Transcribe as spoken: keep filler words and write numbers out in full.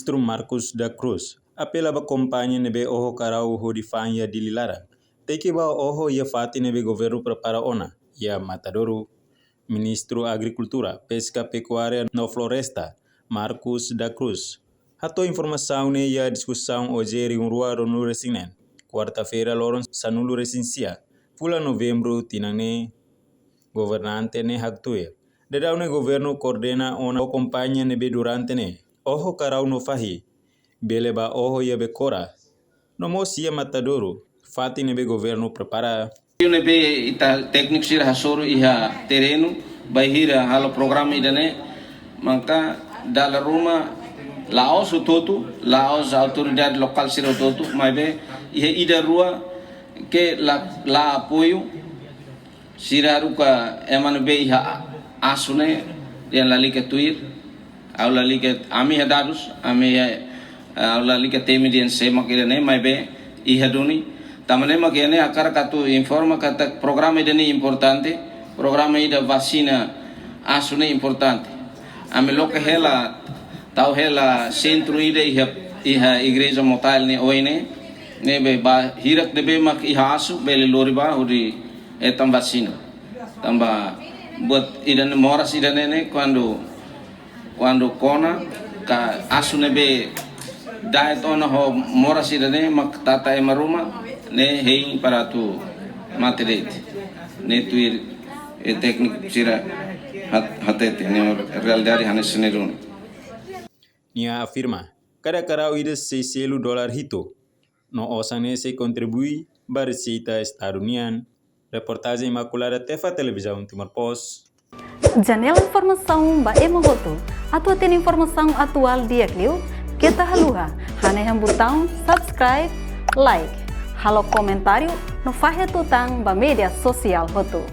Ministru Marcos da Cruz apela ba kompañia ne'ebé oho karau hodi fa'an iha Dili laran, tenke ba oho iha fatin ne'ebé governu prepara ona, iha Matadouro. Ministru Agrikultura, Peska, Pekuária no Floresta, Marcos da Cruz, hato'o informasaun ne'e iha diskusaun O J rihun rua ruanulu-resin-neen, kuarta-feira loron sanulu-resin-sia, fulan Novembru tinan ne'e. Governante ne'e haktuir, daudaun ne'e governu koordena ona ho kompañia ne'ebé durante ne'e oho karau no fahi, bele ba oho iha Becora no mós iha Matadouro, fatin ne'ebé governu prepara. Ne'ebé ita tékniku sira hasoru iha terrenu, bainhira halo programa ida-ne'e, maka dala ruma la'ós hotu-hotu, la'ós autoridade lokál sira hotu-hotu, maibé iha ida rua ke la, la apoiu, sira haruka ema ne'ebé iha asu ne'e, dehan lalika tuir, ha'u lalika, ami iha dadus, ami iha, ha'u lalika temi dehan sé mak ida-ne'e, maibé iha duni. Tanba ne'e mak ida-ne'e hakarak atu informa katak programa ida-ne'e importante, programa ida vasina asu ne'e importante. Ami loke hela, tau hela sentru ida iha, iha igreja Motael ne'e oin ne'e, ne'ebé ba hirak ne'ebé mak iha asu, bele lori ba hodi hetan vasina. Tanba buat ida-ne'e, moras ida-ne'e ne'e, kuandu, kuandu kona ka asu ne'ebé da'et ona ho moras ida-ne'e mak tata ema ruma ne'e hein para atu mate de'it. Ne'e tuir tékniku sira hat-, hatete, ne'e realidade hanesan ne'e duni. Nia afirma, kada karau ida sei selu dolar hitu, no osan ne'e sei kontribui ba reseita estadu nian. Reportajen Imaculada Tefa, Televizaun Timor Post. Janela informasaun ba ema hotu. Atu hatene informasaun atuál di'ak liu, keta haluha hanehan butaun subscribe, like, halo komentáriu no fahe tutan ba média sosiál hotu.